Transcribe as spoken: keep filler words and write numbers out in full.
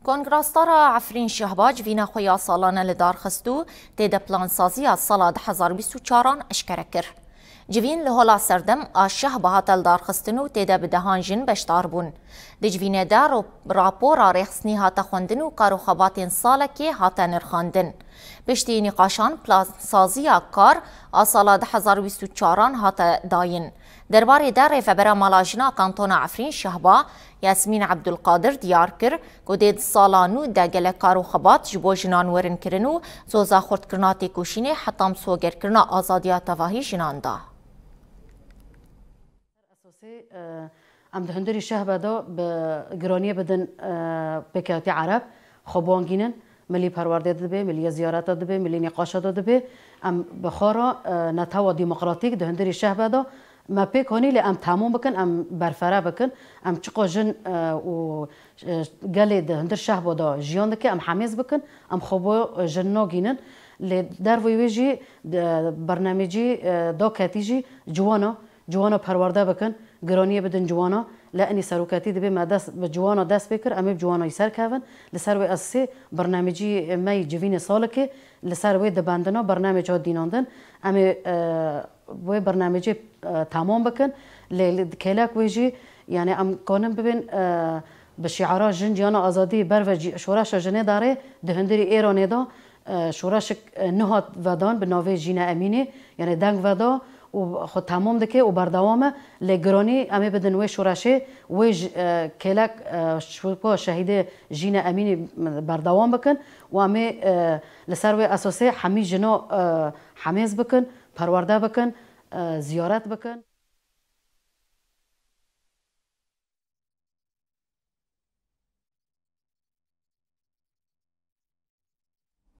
Kongrastara Efrîn Şehba civîna xwe ya salane li dar xist û tê de plansaziya sala du hezar bîst û çaran eşkere kir. Civîn li hola serdem a Şehba hate lidarxistin û tê de bi dehan jin beşdar bûn. Di civînê de ro-, rapora rêxistinî hate xwendin û kar û xebatên salekê hate nirxandin. Piştî nîqaşan plansaziya kar a sala du hezar bîst û çaran hate dayîn. Derbarê de rêvebera mala jina kantona Efrîn Şehba, Yasmîn Ebdulqadir diyar kir ku dê di sala nû de gelek kar û xebat ji bo jinan werin kirin û soza xurtkirina têkoşînê heta misogerkirina azadiya tevahî jinan da. Esasê, e, em di hundirî Şehbe de bi giraniyê bidin, e, pêkhatî Ereb, xwe bangînin, milî perwerdê de dibe, milî ziyareta dibe, milî nîqaşa de dibe. Em bi xwe re, e, netewa demokratîk di hundirî Şehbe de me pêk hanî lê em temam bikin, em berfere bikin, em çiqa jin, e, û, e, gelê di hundir Şehba de jiyan dike, em hemêz bikin, em xwe bo, e, jin nagînin. Lê derveyî wê jî, e, bernamêcî, e, daketî jî ciwana, ciwana perwerde bikin, giraniyê bidin ciwana. Lê enî seroketî dibê me dest, bi ciwana dest pê kir, em ê bi ciwana yî ser kevin. Li ser wê esasê bernamêcî me yî civînê salikê li ser wê dibendina bernamêca dînandin. Em ê, e, wê bernamêcê, e, temam bikin. Lê li kêlek wê jî, yani em kanin bibin, e, bi şiara jin ciyana azadî ber ve cî-, şoreşa jinê darê di hundirî Êranê de, e, şoreşik, e, nihat vedan bi navê Jîne Emînê, yani deng veda û xwe temam dike û berdewam e. Lê giranî em ê bidin wê şoreşê, wê ji, e, kêlek, e, şopa şehîdê Jîne Emînê berdewam bikin û em ê, e, li ser wê esasê hemî jina, e, hemêz bikin, perwerde bikin, e, ziyaret bikin.